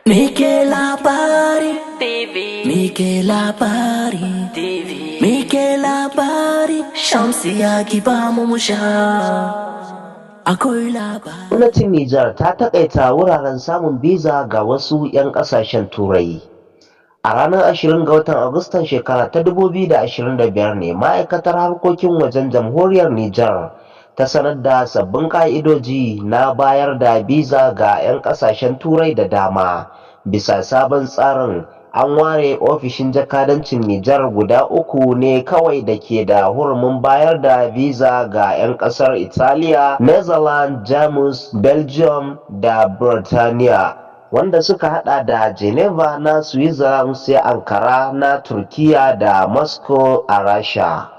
Muke Labari TV. Muke Labari TV. Muke Labari. Shamsiya, ki ba mu mu sha. Akwai labari. Gwamnatin Nijar ta taƙaita wuraren samun biza ga wasu 'yan ƙasashen Turai. A ranar 20 ga watan Agustan shekara ta 2025 ne ma'aikatar harkokin wajen jamhuriyar Nijar ta sanar da sabbin ƙa'idoji na bayar da biza ga 'yan ƙasashen Turai da dama. Bisa sabon tsarin, an ware ofishin jakadancin Nijar guda uku ne kawai da ke da hurumin bayar da biza ga 'yan ƙasar Italiya, Netherlands, Jamus, Belgium da Birtaniya, wanda suka hada da Geneva na Switzerland, sai Ankara na Turkiyya da Moscow a Rasha.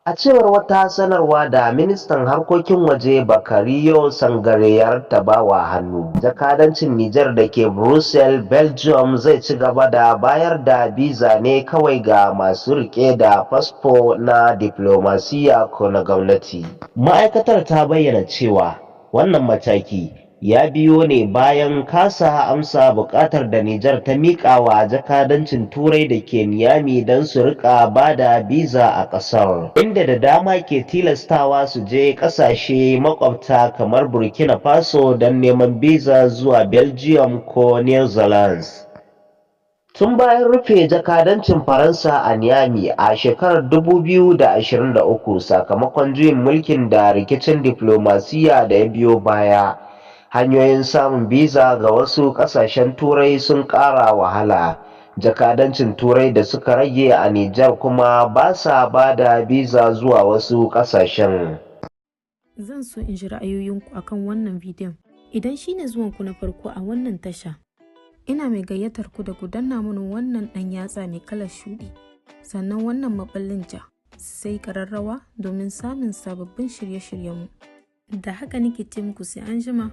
A cewar wata sanarwa da ministan harkokin waje Bakariyo Sangare ya rattabawa hannu, jakadancin Nijar da ke Brussels, Belgium zai ci gaba da bayar da biza ne kawai ga masu rike da fasfo na diflomasiyya ko na gwamnati. Ma'aikatar ta bayyana cewa wannan mataki ya biyo ne bayan kasa amsa buƙatar da Nijar ta miƙa wa jakadancin Turai da ke Niamey don su rika ba da biza a ƙasar, inda da dama ke tilastawa su je ƙasashe makwabta kamar Burkina Faso don neman biza zuwa Belgium ko Netherlands. Tun bayan rufe jakadancin Faransa a Niamey a shekarar 2023 sakamakon juyin mulkin da rikicin diflomasiyya da ya biyo baya, hanyoyin samun biza ga wasu ƙasashen Turai sun ƙara wahala. Jakadancin Turai da suka rage a Nijar kuma ba sa ba da biza zuwa wasu ƙasashen. Zan so in ji ra'ayoyinku akan wannan bidiyon. Idan shi ne zuwanku na farko a wannan tasha, ina mai gayyatar ku da ku danna mini wannan ɗan yatsa mai kalar shuɗi, sannan wannan maɓallin ja, sai ƙararrawa domin samun sababbin shirye-shiryenmu. Da haka nake ce muku, sai an jima.